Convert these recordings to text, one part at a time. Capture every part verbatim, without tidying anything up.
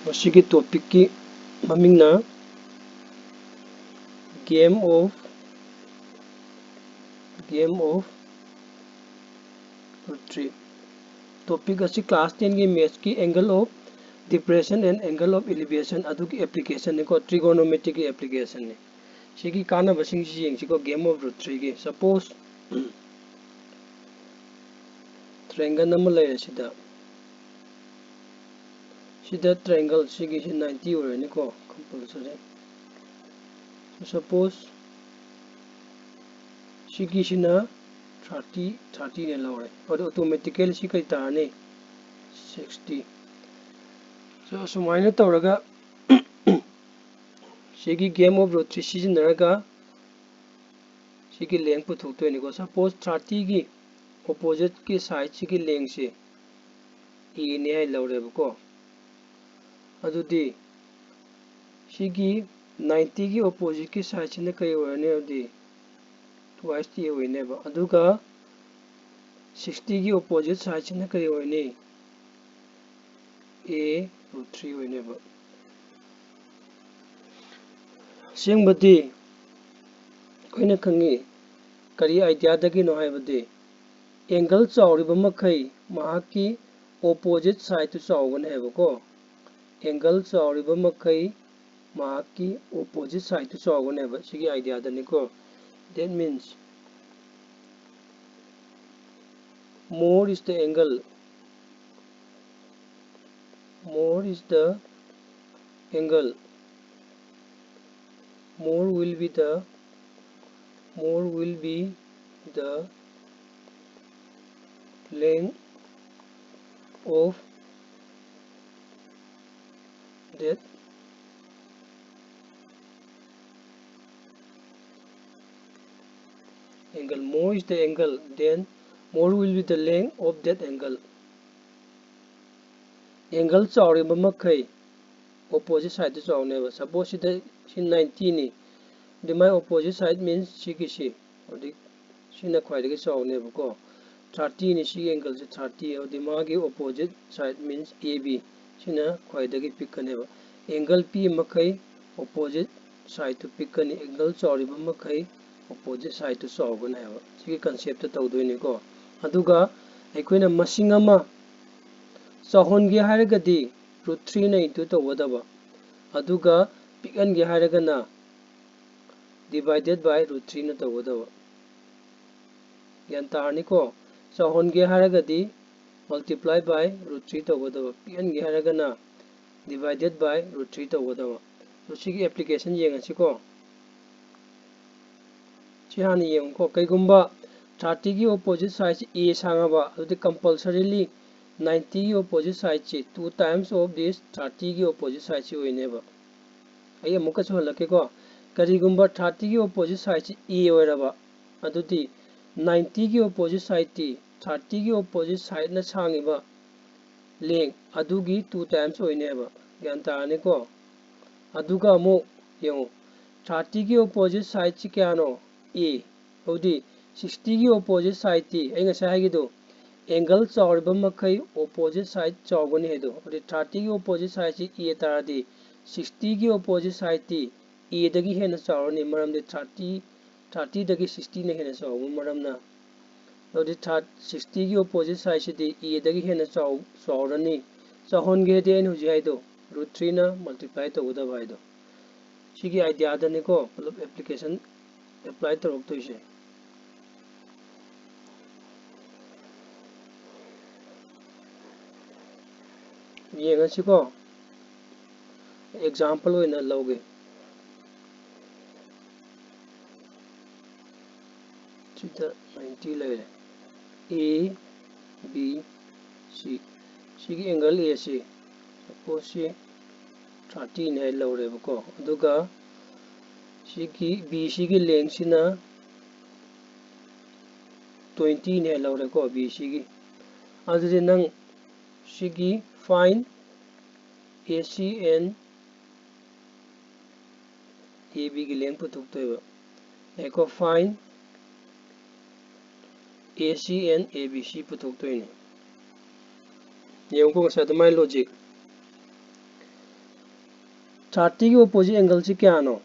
ꯃꯁꯤꯒꯤ ꯇꯣꯄꯤꯛꯀꯤ ꯃꯃꯤꯡꯅ game of game of root three꯫ Topic ꯑꯁꯤ ꯀ꯭ꯂꯥꯁ ꯇꯦꯟꯒꯤ ꯃꯦꯠꯁꯀꯤ angle of depression and angle of elevation ꯑꯗꯨꯒꯤ ꯑꯦꯄ꯭ꯂꯤꯀꯦꯁꯟꯅꯤꯀꯣ, ꯇ꯭ꯔꯤꯒꯣꯅꯣꯃꯦꯇ꯭ꯔꯤꯒꯤ ꯑꯦꯄ꯭ꯂꯤꯀꯦꯁꯟꯅꯤ꯫ ꯁꯤꯒꯤ ꯀꯥꯟꯅꯕꯁꯤꯡꯁꯤ ꯌꯦꯡꯁꯤꯀꯣ꯫ Game of root threeꯒꯤ, ꯁꯄꯣꯁ ꯇ꯭ꯔꯦꯡꯒꯜ ꯑꯃ ꯂꯩꯔꯦ ꯁꯤꯗ꯫ ꯁꯤꯗ ꯇ꯭ꯔꯦꯡꯒꯜ ꯁꯤꯒꯤꯁꯤ ninety ꯑꯣꯏꯔꯅꯤꯀꯣ, ꯀꯝꯄꯜꯁꯔꯤ꯫ ꯁꯄꯣꯁ ꯁꯤꯒꯤꯁꯤꯅ thirty, thirtyꯅꯦ ꯂꯧꯔꯦ꯫ ꯑꯗꯣ ꯑꯣꯇꯣꯃꯦꯇꯤꯀꯦꯜ ꯁꯤ ꯀꯩ ꯇꯥꯔꯅꯤ? Sixty꯫ So, ꯑꯁꯨꯃꯥꯏꯅ ꯇꯧꯔꯒ ꯁꯤꯒꯤ game of root three ꯁꯤꯖꯤꯟꯅꯔꯒ ꯁꯤꯒꯤ length ꯄꯨꯊꯣꯛꯇꯣꯏꯅꯤꯀꯣ꯫ ꯁꯄꯣꯁ thirtyꯒꯤ ꯑꯣꯄꯣꯖꯤꯠꯀꯤ ꯁꯥꯏꯗꯁꯤꯒꯤ lengthꯁꯦ Aꯅꯦ ꯍꯥꯏ ꯂꯧꯔꯦꯕꯀꯣ꯫ ꯑꯗꯨꯗꯤ ꯁꯤꯒꯤ ninety ꯒꯤ opposite ꯀꯤ side ꯁꯤꯅ ꯀꯔꯤ ꯑꯣꯏꯔꯅꯤ? ꯑꯗꯨꯗꯤ twice ꯇꯤ A ꯑꯣꯏꯅꯦꯕ꯫ ꯑꯗꯨꯒ sixty ꯒꯤ opposite side ꯁꯤꯅ ꯀꯔꯤ ꯑꯣꯏꯅꯤ? A root three ꯑꯣꯏꯅꯦꯕ꯫ ꯑꯁꯦꯡꯕꯗꯤ ꯑꯩꯈꯣꯏꯅ ꯈꯪꯉꯤ, ꯀꯔꯤ idea ꯗꯒꯤꯅꯣ ꯍꯥꯏꯕꯗꯤ, angle ꯆꯥꯎꯔꯤꯕ ꯃꯈꯩ ꯃꯍꯥꯛꯀꯤ opposite side ꯇꯨ ꯆꯥꯎꯒꯅꯤ ꯍꯥꯏꯕꯀꯣ꯫ Angle ꯆꯥꯎꯔꯤꯕ ꯃꯈꯩ ꯃꯍꯥꯛꯀꯤ opposite side ꯇꯨ ꯆꯥꯎꯒꯅꯦꯕ꯫ ꯁꯤꯒꯤ idea ꯗꯅꯤꯀꯣ꯫ That means, more is the angle, more is the angle, more will be the, more will be the length of that angle. More is the angle, then more will be the length of that angle. Angle ꯆꯥꯎꯔꯤꯕ ꯃꯈꯩ opposite side two ꯆꯥꯎꯅꯦꯕ꯫ Suppose ꯁꯤꯗ ꯁꯤ ninety ꯅꯤ, ꯑꯗꯨ ꯃꯥꯏ opposite side means ꯁꯤꯒꯤꯁꯤ, ꯍꯧꯖꯤꯛ ꯁꯤꯅ ꯈ꯭ꯋꯥꯏꯗꯒꯤ ꯆꯥꯎꯅꯦꯕꯀꯣ꯫ Thirty ꯅꯤ, ꯁꯤꯒꯤ angle ꯁꯦ thirty, ꯑꯗꯨꯗꯤ ꯃꯥꯒꯤ opposite side means A B꯫ ꯁꯤꯅ ꯈ꯭ꯋꯥꯏꯗꯒꯤ ꯄꯤꯛꯀꯅꯦꯕ꯫ Angle ꯄꯤꯛꯏ ꯃꯈꯩ opposite side ꯇꯨ ꯄꯤꯛꯀꯅꯤ, angle ꯆꯥꯎꯔꯤꯕ ꯃꯈꯩ opposite side ꯇꯨ ꯆꯥꯎꯒꯅꯤ ꯍꯥꯏꯕ꯫ ꯁꯤꯒꯤ concept ꯇ ꯇꯧꯗꯣꯏꯅꯤꯀꯣ꯫ ꯑꯗꯨꯒ ꯑꯩꯈꯣꯏꯅ ꯃꯁꯤꯡ ꯑꯃ ꯆꯥꯎꯍꯟꯒꯦ ꯍꯥꯏꯔꯒꯗꯤ root three ꯅ into ꯇꯧꯒꯗꯕ, ꯑꯗꯨꯒ ꯄꯤꯛꯍꯟꯒꯦ ꯍꯥꯏꯔꯒꯅ divided by root three ꯅ ꯇꯧꯒꯗꯕ꯫ ꯒ꯭ꯌꯥꯟ ꯇꯥꯔꯅꯤꯀꯣ? ꯆꯥꯎꯍꯟꯒꯦ ꯍꯥꯏꯔꯒꯗꯤ multiply by root three ꯇꯧꯒꯗꯕ, ꯄꯤꯛꯍꯟꯒꯦ ꯍꯥꯏꯔꯒꯅ divided by root three ꯇꯧꯒꯗꯕ꯫ ꯑꯗꯣ ꯁꯤꯒꯤ application ꯌꯦꯡꯉꯁꯤꯀꯣ꯫ ꯁꯤ ꯍꯥꯟꯅ ꯌꯦꯡꯉꯨꯀꯣ꯫ ꯀꯩꯒꯨꯝꯕ thirty ꯒꯤ opposite side ꯁꯤ A ꯁꯥꯡꯉꯕ, ꯑꯗꯨꯗꯤ compulsorily ninety ꯒꯤ opposite side ꯁꯤ two times of this thirty ꯒꯤ opposite side ꯁꯤ ꯑꯣꯏꯅꯦꯕ꯫ ꯑꯩ ꯑꯃꯨꯛꯀꯁꯨ ꯍꯜꯂꯛꯀꯦꯀꯣ꯫ ꯀꯔꯤꯒꯨꯝꯕ thirty ꯒꯤ opposite side ꯁꯤ A ꯑꯣꯏꯔꯕ, ꯑꯗꯨꯗꯤ ninety ꯒꯤ opposite side ꯇꯤ thirty ꯒꯤ opposite side ꯅ ꯁꯥꯡꯉꯤꯕ length ꯑꯗꯨꯒꯤ two times ꯑꯣꯏꯅꯦꯕ꯫ ꯒ꯭ꯌꯥꯟ ꯇꯥꯔꯅꯤꯀꯣ? ꯑꯗꯨꯒ ꯑꯃꯨꯛ ꯌꯦꯡꯉꯨ, thirty ꯒꯤ opposite side ꯁꯤ ꯀꯌꯥꯅꯣ? A꯫ ꯑꯗꯨꯗꯤ sixty ꯒꯤ opposite side ꯇꯤ, ꯑꯩ ꯉꯁꯥꯏ ꯍꯥꯏꯒꯤꯗꯣ, angle ꯆꯥꯎꯔꯤꯕ ꯃꯈꯩ opposite side ꯆꯥꯎꯒꯅꯤ ꯍꯥꯏꯗꯣ꯫ ꯑꯗꯨꯗꯤ thirty ꯒꯤ opposite side ꯁꯤ A ꯇꯥꯔꯗꯤ sixty ꯒꯤ opposite side ꯇꯤ A ꯗꯒꯤ ꯍꯦꯟꯅ ꯆꯥꯎꯔꯅꯤ, ꯃꯔꯝꯗꯤ thirty, thirty ꯗꯒꯤ sixty ꯅ ꯍꯦꯟꯅ ꯆꯥꯎꯕ ꯃꯔꯝꯅ꯫ ꯑꯗꯨꯗꯤ thir-, sixty ꯒꯤ opposite side ꯁꯤꯗꯤ A ꯗꯒꯤ ꯍꯦꯟꯅ ꯆꯥꯎ-, ꯆꯥꯎꯔꯅꯤ꯫ ꯆꯥꯎꯍꯟꯒꯦꯗꯤ ꯑꯩꯅ ꯍꯧꯖꯤꯛ ꯍꯥꯏꯗꯣ, root three ꯅ multiply ꯇꯧꯒꯗꯕ ꯍꯥꯏꯗꯣ꯫ ꯁꯤꯒꯤ idea ꯗꯅꯤꯀꯣ ꯄꯨꯂꯞ application apply ꯇꯧꯔꯛꯇꯣꯏꯁꯦ꯫ ꯌꯦꯡꯉꯁꯤꯀꯣ, example ꯑꯣꯏꯅ ꯂꯧꯒꯦ꯫ ꯁꯤꯗ ninety ꯂꯩꯔꯦ꯫ A, B, C꯫ ꯁꯤꯒꯤ angle A ꯁꯤ, suppose ꯁꯤ thirty ꯅꯦ ꯍꯥꯏ ꯂꯧꯔꯦꯕꯀꯣ꯫ ꯑꯗꯨꯒ ꯁꯤꯒꯤ B C ꯒꯤ length ꯁꯤꯅ twenty ꯅꯦ ꯍꯥꯏ ꯂꯧꯔꯦꯀꯣ, B C ꯒꯤ꯫ ꯑꯗꯨꯗꯤ ꯅꯪ ꯁꯤꯒꯤ find A C and A B ꯒꯤ length ꯄꯨꯊꯣꯛꯇꯣꯏꯕ꯫ ꯉꯥꯏꯈꯣ, find A C and A B C ꯄꯨꯊꯣꯛꯇꯣꯏꯅꯤ꯫ ꯌꯦꯡꯉꯨꯀꯣ, ꯉꯁꯥꯏ ꯑꯗꯨꯃꯥꯏꯅ logic꯫ ꯊꯥꯔꯇꯤꯒꯤ opposite angleꯁꯤ ꯀꯌꯥꯅꯣ?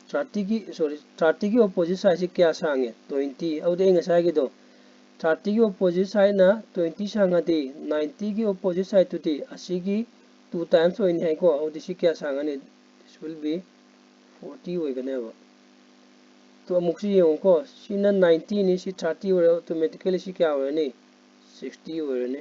ꯊꯥꯔꯇꯤꯒꯤ, sorry, ꯊꯥꯔꯇꯤꯒꯤ opposite sideꯁꯤ ꯀꯌꯥ ꯁꯥꯡꯉꯦ? Twenty꯫ ꯑꯗꯨꯗꯤ ꯑꯩ ꯉꯁꯥꯏꯒꯤꯗꯣ, ꯊꯥꯔꯇꯤꯒꯤ opposite sideꯅ twenty ꯁꯥꯡꯉꯗꯤ, ninetyꯒꯤ opposite sideꯇꯨꯗꯤ ꯑꯁꯤꯒꯤ two times ꯑꯣꯏꯅꯤ ꯍꯥꯏꯀꯣ꯫ ꯑꯗꯨꯗꯤ ꯁꯤ ꯀꯌꯥ ꯁꯥꯡꯉꯅꯤ? This will be forty ꯑꯣꯏꯒꯅꯦꯕ꯫ ꯇꯣ, ꯑꯃꯨꯛꯁꯨ ꯌꯦꯡꯉꯨꯀꯣ, ꯁꯤꯅ ninetyꯅꯤ, ꯁꯤ thirty ꯑꯣꯏꯔꯦ, automatically ꯁꯤ ꯀꯌꯥ ꯑꯣꯏꯔꯅꯤ? Sixty ꯑꯣꯏꯔꯅꯤ꯫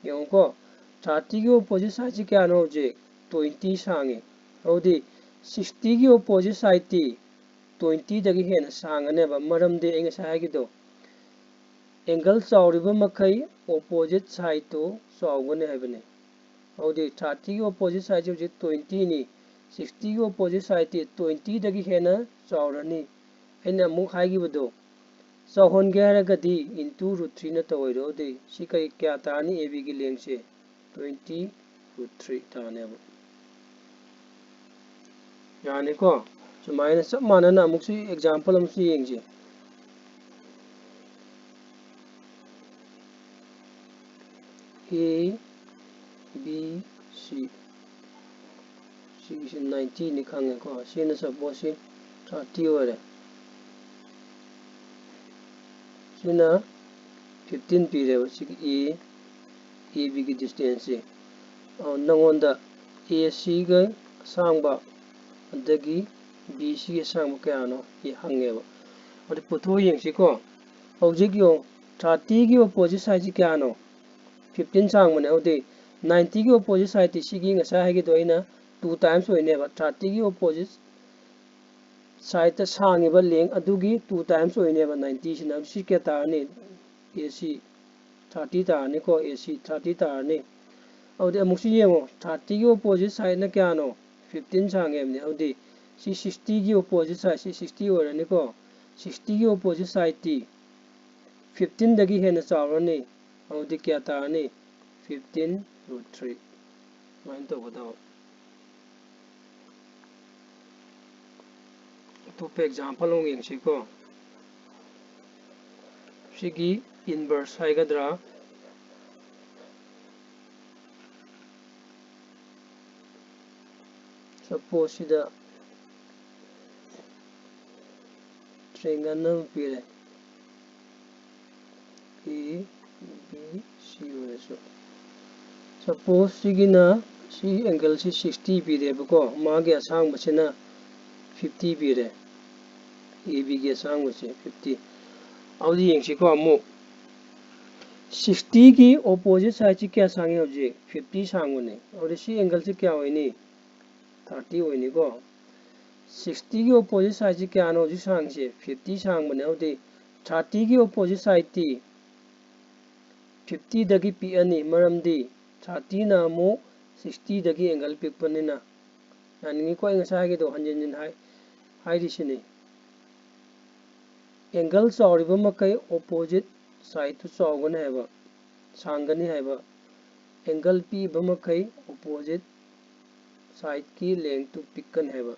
ꯌꯦꯡꯉꯨꯀꯣ, thirtyꯒꯤ opposite sideꯁꯤ ꯀꯌꯥꯅꯣ ꯍꯧꯖꯤꯛ? Twenty ꯁꯥꯡꯉꯤ꯫ ꯑꯗꯨꯗꯤ sixtyꯒꯤ opposite sideꯇꯤ twentyꯗꯒꯤ ꯍꯦꯟꯅ ꯁꯥꯡꯒꯅꯦꯕ, ꯃꯔꯝꯗꯤ ꯑꯩ ꯉꯁꯥꯏ ꯍꯥꯏꯒꯤꯗꯣ, angle ꯆꯥꯎꯔꯤꯕ ꯃꯈꯩ opposite sideꯇꯨ ꯆꯥꯎꯒꯅꯤ ꯍꯥꯏꯕꯅꯤ꯫ ꯑꯗꯨꯗꯤ thirtyꯒꯤ opposite sideꯁꯤ ꯍꯧꯖꯤꯛ twentyꯅꯤ, sixtyꯒꯤ opposite sideꯇꯤ twentyꯗꯒꯤ ꯍꯦꯟꯅ ꯆꯥꯎꯔꯅꯤ꯫ ꯑꯩꯅ ꯑꯃꯨꯛ ꯍꯥꯏꯈꯤꯕꯗꯣ, ꯆꯥꯎꯍꯟꯒꯦ ꯍꯥꯏꯔꯒꯗꯤ into root threeꯅ ꯇꯧꯔꯣ꯫ ꯑꯗꯨꯗꯤ ꯁꯤ ꯀꯔꯤ, ꯀꯌꯥ ꯇꯥꯔꯅꯤ? ABꯒꯤ lengthꯁꯦ twenty root three ꯇꯥꯔꯅꯦꯕ꯫ ꯌꯥꯅꯤꯀꯣ? ꯁꯨꯃꯥꯏꯅ ꯆꯞ ꯃꯥꯟꯅꯅ ꯑꯃꯨꯛꯁꯨ example ꯑꯃꯁꯨ ꯌꯦꯡꯁꯤ꯫ A, B, C꯫ ꯁꯤꯒꯤꯁꯤ ninetyꯅꯤ ꯈꯪꯉꯦꯀꯣ꯫ ꯁꯤꯅ suppose ꯁꯤ thirty ꯑꯣꯏꯔꯦ꯫ ꯁꯤꯅ fifteen ꯄꯤꯔꯦꯕ, ꯁꯤꯒꯤ A, ABꯒꯤ distanceꯁꯦ꯫ ꯑ, ꯅꯉꯣꯟꯗ ACꯒ ꯑꯁꯥꯡꯕ, ꯑꯗꯒꯤ BCꯒꯤ ꯑꯁꯥꯡꯕ ꯀꯌꯥꯅꯣ ꯍꯪꯉꯦꯕ꯫ ꯑꯗꯨ ꯄꯨꯊꯣꯛꯑ ꯌꯦꯡꯁꯤꯀꯣ꯫ ꯍꯧꯖꯤꯛ ꯌꯦꯡꯉꯨ, thirtyꯒꯤ opposite sideꯁꯤ ꯀꯌꯥꯅꯣ? Fifteen ꯁꯥꯡꯕꯅꯦ꯫ ꯑꯗꯨꯗꯤ ninetyꯒꯤ opposite sideꯇꯤ ꯁꯤꯒꯤ ꯉꯁꯥꯏ ꯍꯥꯏꯒꯤꯗꯣ ꯑꯩꯅ two times ꯑꯣꯏꯅꯦꯕ꯫ Thirtyꯒꯤ opposite sideꯇ ꯁꯥꯡꯉꯤꯕ length ꯑꯗꯨꯒꯤ two times ꯑꯣꯏꯅꯦꯕ ninetyꯁꯤꯅ꯫ ꯑꯗꯨ ꯁꯤ ꯀꯌꯥ ꯇꯥꯔꯅꯤ? AC thirty ꯇꯥꯔꯅꯤꯀꯣ, AC thirty ꯇꯥꯔꯅꯤ꯫ ꯑꯗꯨꯗꯤ ꯑꯃꯨꯛꯁꯨ ꯌꯦꯡꯉꯣ, thirtyꯒꯤ opposite sideꯅ ꯀꯌꯥꯅꯣ? Fifteen ꯁꯥꯡꯉꯦ ꯍꯥꯏꯕꯅꯤ꯫ ꯑꯗꯨꯗꯤ ꯁꯤ sixtyꯒꯤ opposite side, ꯁꯤ sixty ꯑꯣꯏꯔꯅꯤꯀꯣ꯫ Sixtyꯒꯤ opposite sideꯇꯤ fifteenꯗꯒꯤ ꯍꯦꯟꯅ ꯆꯥꯎꯔꯅꯤ꯫ ꯑꯗꯨꯗꯤ ꯀꯌꯥ ꯇꯥꯔꯅꯤ? Fifteen root three꯫ ꯁꯨꯃꯥꯏꯅ ꯇꯧꯒꯗꯕ꯫ ꯑꯇꯣꯞꯄ example ꯑꯃꯨꯛ ꯌꯦꯡꯁꯤꯀꯣ꯫ ꯁꯤꯒꯤ inverse ꯍꯥꯏꯒꯗ꯭ꯔꯥ? Suppose ꯁꯤꯗ triangle ꯑꯃ ꯄꯤꯔꯦ, A B C ꯑꯣꯏꯔꯁꯨ꯫ Suppose ꯁꯤꯒꯤꯅ, ꯁꯤ angle ꯁꯤ sixty ꯄꯤꯔꯦꯕꯀꯣ, ꯃꯥꯒꯤ ꯑꯁꯥꯡꯕꯁꯤꯅ fifty ꯄꯤꯔꯦ, A B ꯒꯤ ꯑꯁꯥꯡꯕꯁꯦ fifty꯫ ꯑꯗꯨꯗꯤ ꯌꯦꯡꯁꯤꯀꯣ ꯑꯃꯨꯛ, sixty ꯒꯤ opposite side ꯁꯤ ꯀꯌꯥ ꯁꯥꯡꯉꯤ ꯍꯧꯖꯤꯛ? Fifty ꯁꯥꯡꯕꯅꯦ꯫ ꯑꯗꯨꯗꯤ ꯁꯤ angle ꯁꯤ ꯀꯌꯥ ꯑꯣꯏꯅꯤ? Thirty ꯑꯣꯏꯅꯤꯀꯣ꯫ Sixty ꯒꯤ opposite side ꯁꯤ ꯀꯌꯥꯅꯣ ꯍꯧꯖꯤꯛ ꯁꯥꯡꯉꯤꯁꯦ? Fifty ꯁꯥꯡꯕꯅꯦ꯫ ꯑꯗꯨꯗꯤ thirty ꯒꯤ opposite side ꯇꯤ fifty ꯗꯒꯤ ꯄꯤꯛꯑꯅꯤ, ꯃꯔꯝꯗꯤ thirty ꯅ ꯑꯃꯨꯛ sixty ꯗꯒꯤ angle ꯄꯤꯛꯄꯅꯤꯅ꯫ ꯌꯥꯅꯤꯡꯉꯤꯀꯣ ꯑꯩ ꯉꯁꯥꯏ ꯍꯥꯏꯒꯤꯗꯣ ꯍꯟꯖꯤꯟ ꯍꯟꯖꯤꯟ ꯍꯥꯏ-, ꯍꯥꯏꯔꯤꯁꯤꯅꯤ꯫ Angle ꯆꯥꯎꯔꯤꯕ ꯃꯈꯩ opposite side ꯇꯨ ꯆꯥꯎꯒꯅꯤ ꯍꯥꯏꯕ, ꯁꯥꯡꯒꯅꯤ ꯍꯥꯏꯕ꯫ Angle ꯄꯤꯛꯏꯕ ꯃꯈꯩ opposite side ꯀꯤ length ꯇꯨ ꯄꯤꯛꯀꯅꯤ ꯍꯥꯏꯕ꯫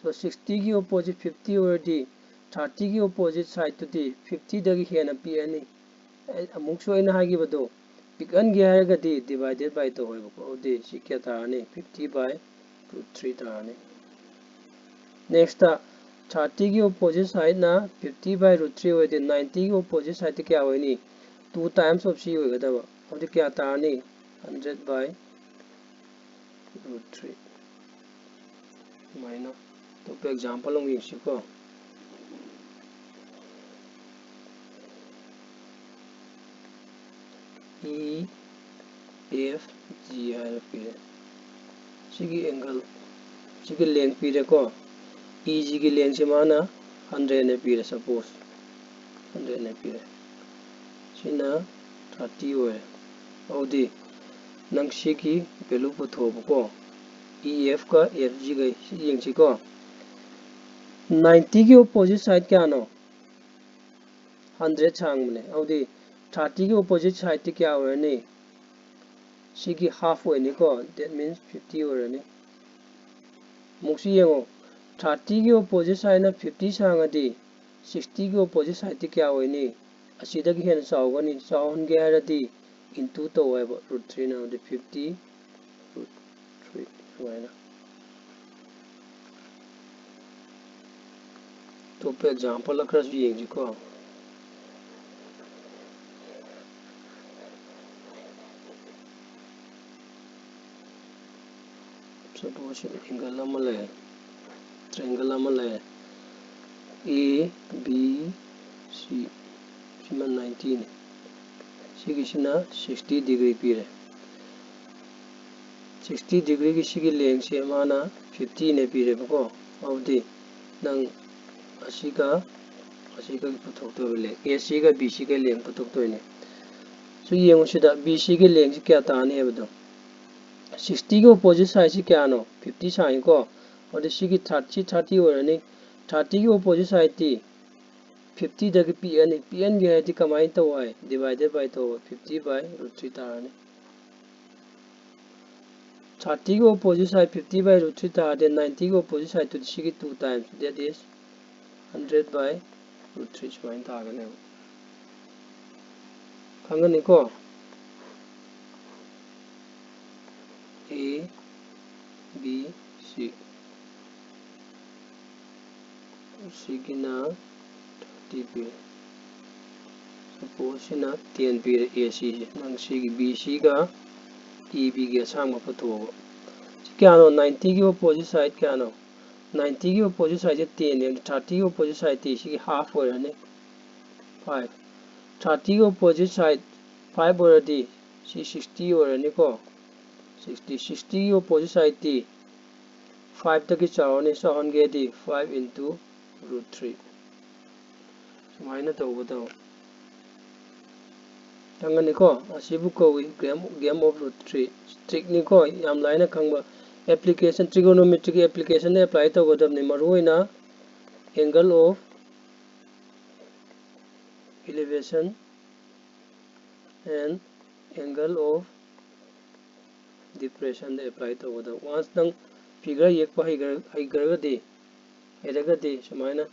So sixty ꯒꯤ opposite fifty ꯑꯣꯏꯔꯗꯤ thirty ꯒꯤ opposite side ꯇꯨꯗꯤ fifty ꯗꯒꯤ ꯍꯦꯟꯅ ꯄꯤꯛꯑꯅꯤ꯫ ꯑꯩ ꯑꯃꯨꯛꯁꯨ ꯑꯩꯅ ꯍꯥꯏꯈꯤꯕꯗꯣ, ꯄꯤꯛꯍꯟꯒꯦ ꯍꯥꯏꯔꯒꯗꯤ divided by ꯇꯧ ꯍꯥꯏꯕꯀꯣ꯫ ꯑꯗꯨꯗꯤ ꯁꯤ ꯀꯌꯥ ꯇꯥꯔꯅꯤ? Fifty by root three ꯇꯥꯔꯅꯤ꯫ Next, thirty ꯒꯤ opposite side ꯅ fifty by root three ꯑꯣꯏꯔꯗꯤ ninety ꯒꯤ opposite side ꯇꯤ ꯀꯌꯥ ꯑꯣꯏꯅꯤ? Two times of C ꯑꯣꯏꯒꯗꯕ꯫ ꯑꯗꯨꯗꯤ ꯀꯌꯥ ꯇꯥꯔꯅꯤ? Hundred by root three꯫ ꯁꯨꯃꯥꯏꯅ ꯑꯇꯣꯞꯄ example ꯑꯃꯨꯛ ꯌꯦꯡꯁꯤꯀꯣ꯫ E F G ꯍꯥꯏꯅ ꯄꯤꯔꯦ꯫ ꯁꯤꯒꯤ angle, ꯁꯤꯒꯤ length ꯄꯤꯔꯦꯀꯣ꯫ E G ꯒꯤ length ꯁꯤ ꯃꯥꯅ hundred ꯅ ꯄꯤꯔꯦ, suppose hundred ꯅ ꯄꯤꯔꯦ꯫ ꯁꯤꯅ thirty ꯑꯣꯏꯔꯦ꯫ ꯑꯗꯨꯗꯤ ꯅꯪ ꯁꯤꯒꯤ value ꯄꯨꯊꯣꯛꯑꯕꯀꯣ, E F ꯀ F G ꯒꯩ꯫ ꯁꯤ ꯌꯦꯡꯁꯤꯀꯣ꯫ Ninety ꯒꯤ opposite side ꯀꯌꯥꯅꯣ? Hundred ꯁꯥꯡꯕꯅꯦ꯫ ꯑꯗꯨꯗꯤ thirty ꯒꯤ opposite side ꯇꯤ ꯀꯌꯥ ꯑꯣꯏꯔꯅꯤ? ꯁꯤꯒꯤ half ꯑꯣꯏꯅꯤꯀꯣ, that means fifty ꯑꯣꯏꯔꯅꯤ꯫ ꯑꯃꯨꯛꯁꯨ ꯌꯦꯡꯉꯣ, thirty ꯒꯤ opposite side ꯅ fifty ꯁꯥꯡꯉꯗꯤ sixty ꯒꯤ opposite side ꯇꯤ ꯀꯌꯥ ꯑꯣꯏꯅꯤ? ꯑꯁꯤꯗꯒꯤ ꯍꯦꯟꯅ ꯆꯥꯎꯒꯅꯤ꯫ ꯆꯥꯎꯍꯟꯒꯦ ꯍꯥꯏꯔꯗꯤ into ꯇꯧ ꯍꯥꯏꯕ, root three ꯅ꯫ ꯑꯗꯨꯗꯤ fifty root three ꯁꯨꯃꯥꯏꯅ꯫ ꯑꯇꯣꯞꯄ example ꯈꯔꯁꯨ ꯌꯦꯡꯁꯤꯀꯣ꯫ Suppose angle ꯑꯃ ꯂꯩ, triangle ꯑꯃ ꯂꯩ, A B C, ꯁꯤꯃ ninety ꯅꯤ, ꯁꯤꯒꯤꯁꯤꯅ sixty degree ꯄꯤꯔꯦ꯫ Sixty degree ꯒꯤ ꯁꯤꯒꯤ length ꯁꯦ ꯃꯥꯅ fifty ꯅꯦ ꯄꯤꯔꯦꯕꯀꯣ꯫ ꯑꯗꯨꯗꯤ ꯅꯪ ꯑꯁꯤꯒ ꯑꯁꯤꯒ ꯄꯨꯊꯣꯛꯇꯣꯏꯕ length, A C ꯒ B C ꯒ length ꯄꯨꯊꯣꯛꯇꯣꯏꯅꯦ꯫ ꯁꯤ ꯌꯦꯡꯉꯨ ꯁꯤꯗ, B C ꯒꯤ length ꯁꯤ ꯀꯌꯥ ꯇꯥꯅꯤ ꯍꯥꯏꯕꯗꯣ꯫ Sixty ꯒꯤ opposite side ꯁꯤ ꯀꯌꯥꯅꯣ? Fifty ꯁꯥꯡꯉꯤꯀꯣ꯫ ꯑꯗꯨꯗꯤ ꯁꯤꯒꯤ thirty, thirty ꯑꯣꯏꯔꯅꯤ꯫ Thirty ꯒꯤ opposite side ꯇꯤ fifty ꯗꯒꯤ ꯄꯤꯛꯑꯅꯤ꯫ ꯄꯤꯛꯍꯟꯒꯦ ꯍꯥꯏꯔꯗꯤ ꯀꯃꯥꯏꯅ ꯇꯧ ꯍꯥꯏ? Divided by ꯇꯧ꯫ Fifty by root three ꯇꯥꯔꯅꯤ꯫ Thirty ꯒꯤ opposite side fifty by root three ꯇꯥꯔꯗꯤ ninety ꯒꯤ opposite side ꯇꯨꯗꯤ ꯁꯤꯒꯤ two times, that is hundred by root three ꯁꯨꯃꯥꯏꯅ ꯇꯥꯒꯅꯦꯕ꯫ ꯈꯪꯒꯅꯤꯀꯣ? A B C꯫ ꯁꯤꯒꯤꯅ thirty ꯄꯤꯔꯦ꯫ Suppose ꯁꯤꯅ ten ꯄꯤꯔꯦ, A C ꯁꯦ꯫ ꯅꯪ ꯁꯤꯒꯤ B C ꯒ A B ꯒꯤ ꯑꯁꯥꯡꯕ ꯄꯨꯊꯣꯛꯑꯣꯕ꯫ ꯁꯤ ꯀꯌꯥꯅꯣ? Ninety ꯒꯤ opposite side ꯀꯌꯥꯅꯣ? Ninety ꯒꯤ opposite side ꯁꯦ ten ꯅꯦ, ꯑꯗꯨ thirty ꯒꯤ opposite side ꯇꯤ ꯁꯤꯒꯤ half ꯑꯣꯏꯔꯅꯤ, five꯫ Thirty ꯒꯤ opposite side five ꯑꯣꯏꯔꯗꯤ ꯁꯤ sixty ꯑꯣꯏꯔꯅꯤꯀꯣ꯫ Sixty, sixty ꯒꯤ opposite side ꯇꯤ five ꯇꯒꯤ ꯆꯥꯎꯔꯅꯤ, ꯆꯥꯎꯍꯟꯒꯦꯗꯤ five into root three꯫ ꯁꯨꯃꯥꯏꯅ ꯇꯧꯒꯗꯕ꯫ ꯈꯪꯒꯅꯤꯀꯣ? ꯑꯁꯤꯕꯨ ꯀꯧꯏ game, game of root three꯫ Trick ꯅꯤꯀꯣ, ꯌꯥꯝ ꯂꯥꯏꯅ ꯈꯪꯕ꯫ Application, trigonometry ꯒꯤ application ꯗ apply ꯇꯧꯒꯗꯕꯅꯤ, ꯃꯔꯨꯑꯣꯏꯅ angle of elevation and angle of depression the apply ꯇꯧꯒꯗꯕ꯫ Once ꯅꯪ figure ꯌꯦꯛꯄ ꯍꯩꯈ꯭ꯔ-, ꯍꯩꯈ꯭ꯔꯒꯗꯤ, ꯍꯩꯔꯒꯗꯤ ꯁꯨꯃꯥꯏꯅ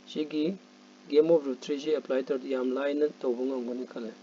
ꯁꯤꯒꯤ game of root three ꯁꯤ apply ꯇꯧꯔꯗꯤ ꯌꯥꯝ ꯂꯥꯏꯅ ꯇꯧꯕ ꯉꯝꯒꯅꯤ ꯈꯜꯂꯦ꯫